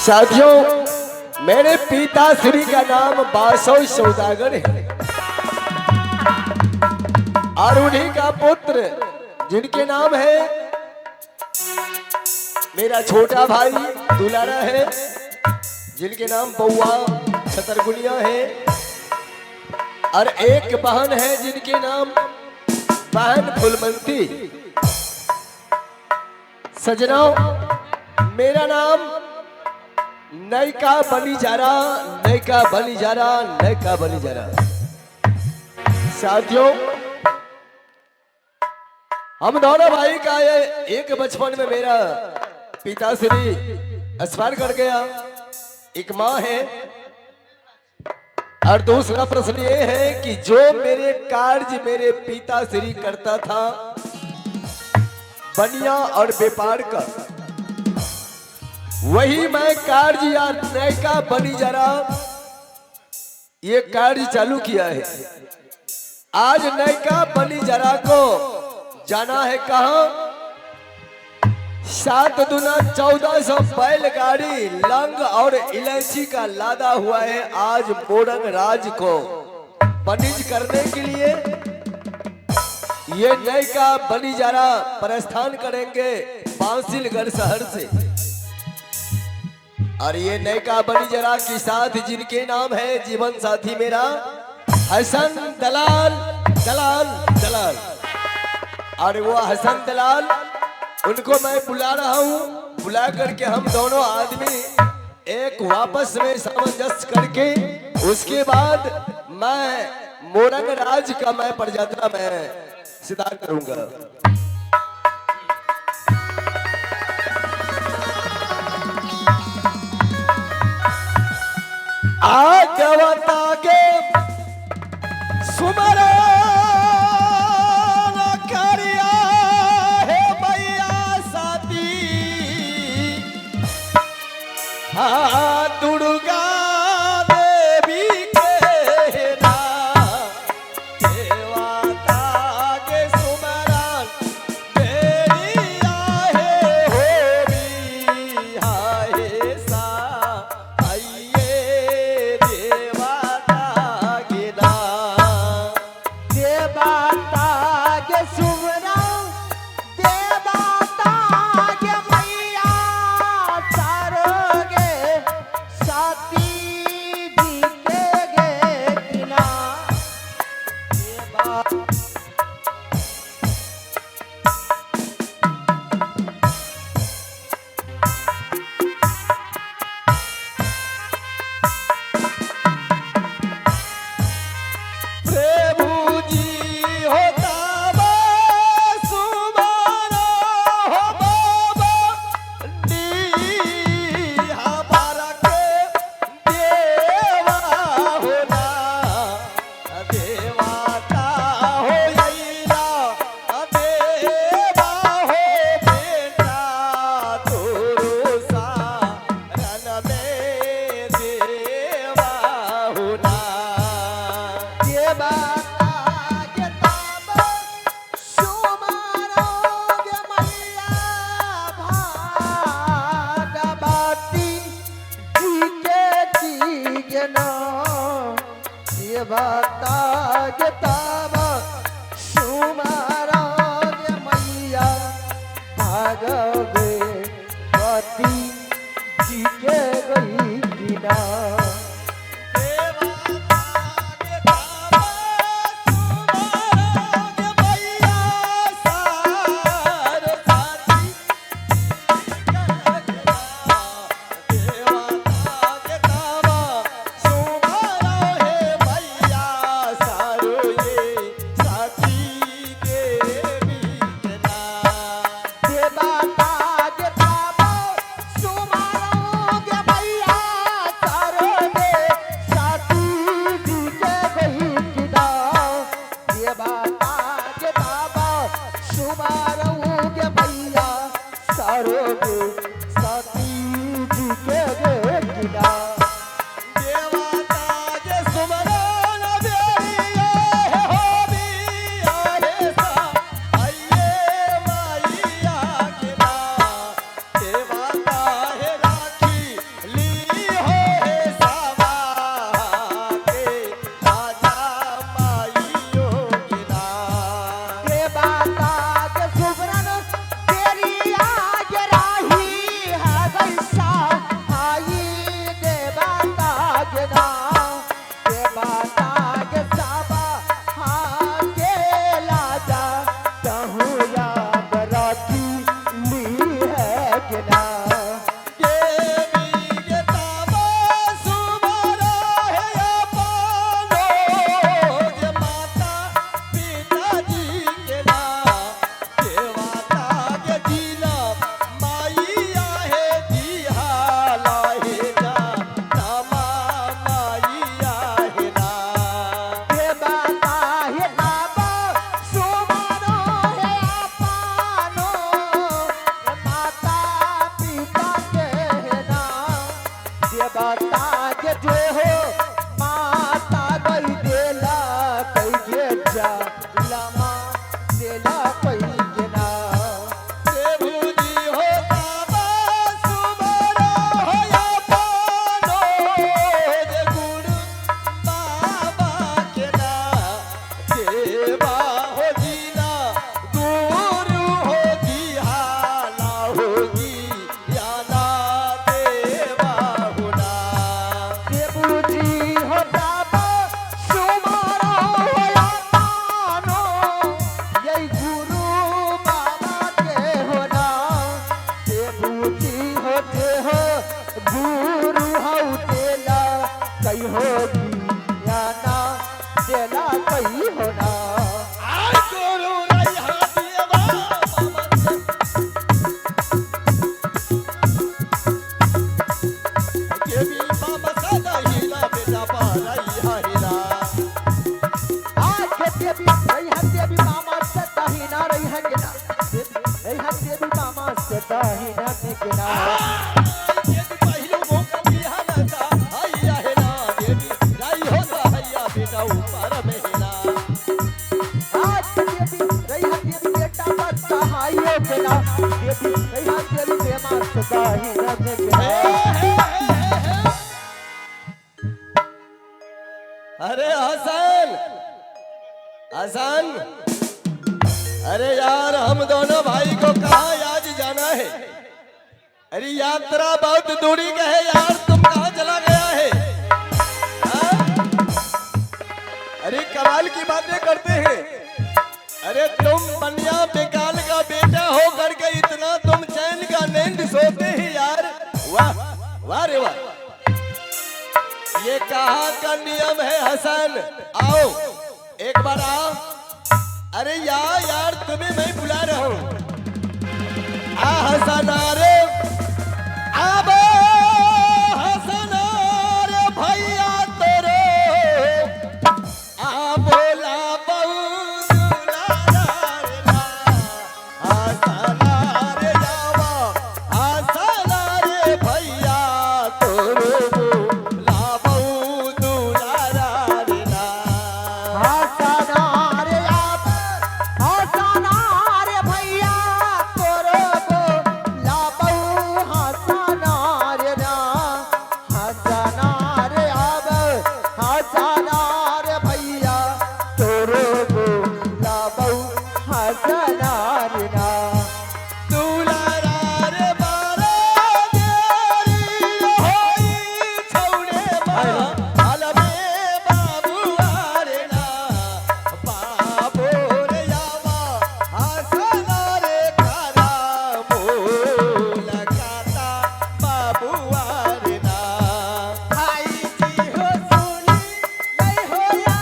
साथियों, मेरे पिताश्री का नाम बासव सौदागर है और उन्हीं का पुत्र जिनके नाम है मेरा छोटा भाई दुलारा है, जिनके नाम बउआ छतरगुनिया है, और एक बहन है जिनके नाम बहन फुलमंती। सजनों, मेरा नाम नयका बनिजारा, नयका बनिजारा, नयका बनिजारा। साथियों, हम दोनों भाई का ये एक बचपन में मेरा पिताश्री एक्सपायर कर गया। एक माँ है और दूसरा प्रश्न ये है कि जो मेरे कार्य मेरे पिताश्री करता था बनिया और व्यापार का, वही मैं कार्य या नयका बनिजारा ये कार्य चालू किया है। आज नयका बनिजारा को जाना है कहां? 7 दूना 1400 बैलगाड़ी लंग और इलायची का लादा हुआ है। आज मोरंग राज को बनिज करने के लिए ये नयका बनिजारा प्रस्थान करेंगे बांसिलगढ़ शहर से। और ये नयका बनिजारा के साथ जिनके नाम है जीवन साथी मेरा हसन दलाल, दलाल, दलाल। और वो हसन दलाल, उनको मैं बुला रहा हूं। बुला करके हम दोनों आदमी एक वापस में सामंजस्य करके उसके बाद मैं मोरंग राज का मैं पदयात्रा में सिद्धांत करूंगा। आगवता के सुमरा करिया हे मैया साथी, हाँ दुर्गा देवी के ना देवता के सुमरन बेरिया हे होरी हाय सा आइए देवता के ना देवता के सुमरा देवता के मैया सारोगे साथी जीते गे किना देवा प्रभु जी होता सुमारा हो बाबा डी हमारा के देवा होना देवाता हो यैला देवा हो बेटा तोरो सा रन में देवा होना देवता के ताब सुमरो गे मैया भागवती जीते जी ना देवता के ताब सुमरो गे मैया भागवती जी के गई ना। देवता के ताब सुमारो गे मैया सारो बाबा ताज जे हो माता गई देला कई जा लामा देला कई जना। देवजी हो बाबा सुमरो हो या पानो जे गुरु बाबा के ना देवा हो जीना गुरु हो जिहाला हो जियाना देवा हो ना। देवजी हो बाबा सुमारो हो या पानो यही गुरु बाबा के हो ना। देवजी हो जे हो गुरु हौ देला कई हो ज्ञाना देला कई हो ना। आय गुरु रैहा देवा बाबा देवी बाबा सदा हिला बेटा पारैहा हिला। आज के देवी रैहन देवी मामा से दहिना रैहन के ना। रैहन देवी मामा से दहिना के ना। देवी पहिलो मौका बिहाना ता हैया हिला देवी राई हो ता हैया बेटा ऊपर में हिला। आज के देवी रैहन देवी बेटा पर सहायो के ना। देवी रैहन देवी प्रेमा से दहिना के हे, ना। हे, हे, हे। अरे हसन हसन, अरे यार हम दोनों भाई को कहाँ आज जाना है? अरे यात्रा बहुत दूरी का है यार, तुम कहाँ चला गया है? हाँ? अरे कमाल की बातें करते हैं। अरे तुम बनिया बेकाल का बेटा हो करके इतना तुम चैन का नींद सोते ही यार, वाह वाह रे वाह। ये कहाँ का नियम है हसन? आओ एक बार आओ। अरे यार यार तुम्हें मैं बुला रहा हूं। आ हसन अरे आबो हसन अरे भैया तेरे आ बोला बहु दुलारा रे ला। हसन अरे जावा हसन अरे भैया तोरे बोला बहु दुलारा रे ला। हसना रे आप हसना रे भैया तोरो बोला बहु हसना रे ना। हसना रे आप हसना रे भैया तोरो बोला बहु हसना रे ना। दुलारा रे बारा देरी होई छौड़े मा अलबे बाबू रे ना। बाबो रे यावा हसना रे कारा बोल काता बाबू रे ना। भाई जी हो सुनी नहीं हो या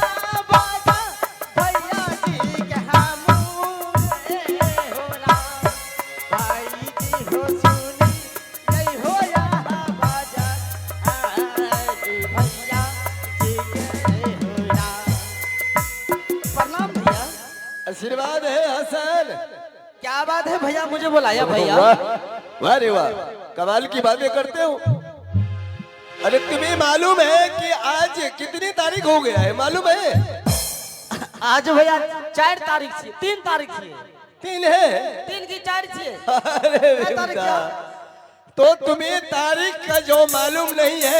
बाजा भैया जी के हमू रे हो ना। भाई जी हो सुनी नहीं हो या बाजा आज भैया जी के हो ना। प्रणाम भैया। आशीर्वाद है हसन। क्या बात है भैया, मुझे बुलाया भैया। वाह वाह रे वाह, कमाल की बातें करते हो। अरे तुम्हें मालूम है कि आज कितनी तारीख हो गया है? मालूम है? आज भैया 4 तारीख थी, 3 तारीख थी। 3 है, 3 की 4 थी। अरे तारीख बेटा, क्या? तो तुम्हें तारीख का जो मालूम नहीं है।